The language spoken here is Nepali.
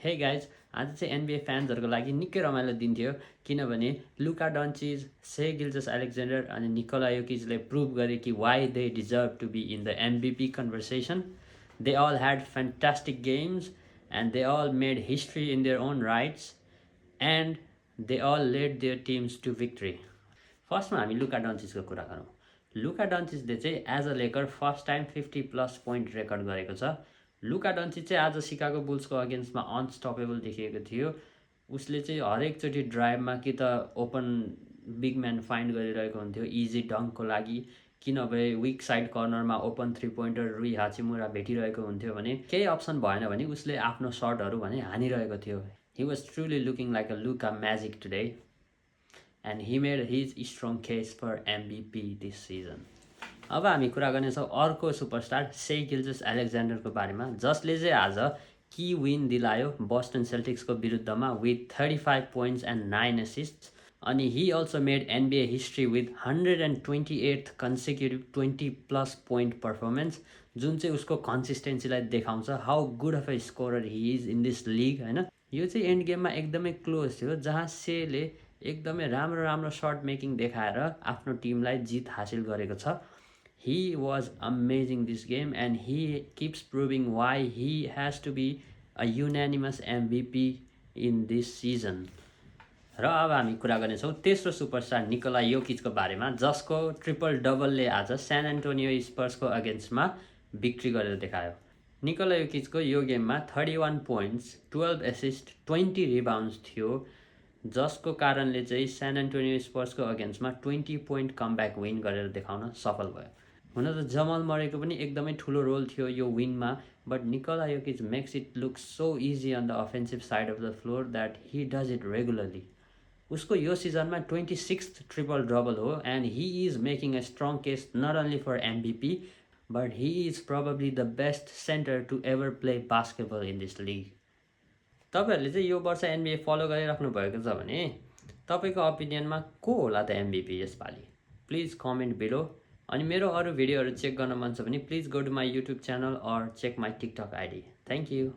हे गाइज, आज चाहिँ एनबिए फ्यान्सहरूको लागि निकै रमाइलो दिन थियो किनभने Luka Doncic, Shai Gilgeous Alexander अनि निकोला योकिचले प्रुभ गरे कि why they deserve to be in the MVP conversation. They all had fantastic games and they all made history in their own rights and they all led their teams to victory. फर्स्टमा हामी लुका डन्चिचको कुरा गरौँ. लुका डन्चिचले चाहिँ as a Laker first time 50+ point record गरेको छ. लुका डन्चिच चाहिँ आज सिकागो बुल्सको अगेन्स्टमा अनस्टपेबल देखिएको थियो. उसले चाहिँ हरेकचोटि ड्राइभमा कि त ओपन बिग म्यान फाइन्ड गरिरहेको हुन्थ्यो इजी डङ्कको लागि, कि नभए विक साइड कर्नरमा ओपन 3-पोइन्टर रुई हाचिमुरा भेटिरहेको हुन्थ्यो भने केही अप्सन भएन भने उसले आफ्नो सर्टहरू भने हानिरहेको थियो. He was truly looking like a Luka magic today and he made his strong case for MVP this season. अब हामी कुरा गर्नेछौँ अर्को सुपरस्टार से गिल्जेस एलेक्जेन्डरको बारेमा, जसले चाहिँ आज की विन दिलायो बोस्टन सेल्टिक्सको विरुद्धमा विथ 35 पोइन्ट्स एन्ड 9 एसिस्ट्स. अनि he also made NBA history with 128th consecutive 20+ point performance, जुन चाहिँ उसको कन्सिस्टेन्सीलाई देखाउँछ how good of a scorer he is in this league होइन. यो चाहिँ एन्ड गेममा एकदमै क्लोज थियो जहाँ सेले एकदमै राम्रो सर्ट मेकिङ देखाएर आफ्नो टिमलाई जित हासिल गरेको छ. He was amazing this game and he keeps proving why he has to be a unanimous MVP in this season. र अब हामी कुरा गर्नेछौँ तेस्रो सुपरस्टार निकोला योकिचको बारेमा, जसको ट्रिपल डबलले आज सान एन्टोनियो स्पर्सको अगेन्स्टमा भिक्ट्री गरेर देखायो. निकोला योकिचको यो गेममा 31 पोइन्ट्स, 12 एसिस्ट, 20 रिबाउन्ड्स थियो, जसको कारणले चाहिँ सान एन्टोनियो स्पर्सको अगेन्स्टमा 20 पोइन्ट कमब्याक विन गरेर देखाउन सफल भयो. हुन त जमल मरेको पनि एकदमै ठुलो रोल थियो यो विनमा, बट निकोला योकिच makes it look so easy on the offensive side of the floor that he does it regularly. उसको यो सिजनमा 26th ट्रिपल डबल हो and he is making a strong case not only for MVP but he is probably the best centre to ever play basketball in this league. तपाईँहरूले चाहिँ यो वर्ष एनबिए फलो गरिराख्नु भएको छ भने तपाईँको ओपिनियनमा को होला त एमबिपी यसपालि? Please comment below. अनि मेरो अरू भिडियोहरू चेक गर्न मन छ भने please go to my YouTube channel or check my TikTok ID. Thank you.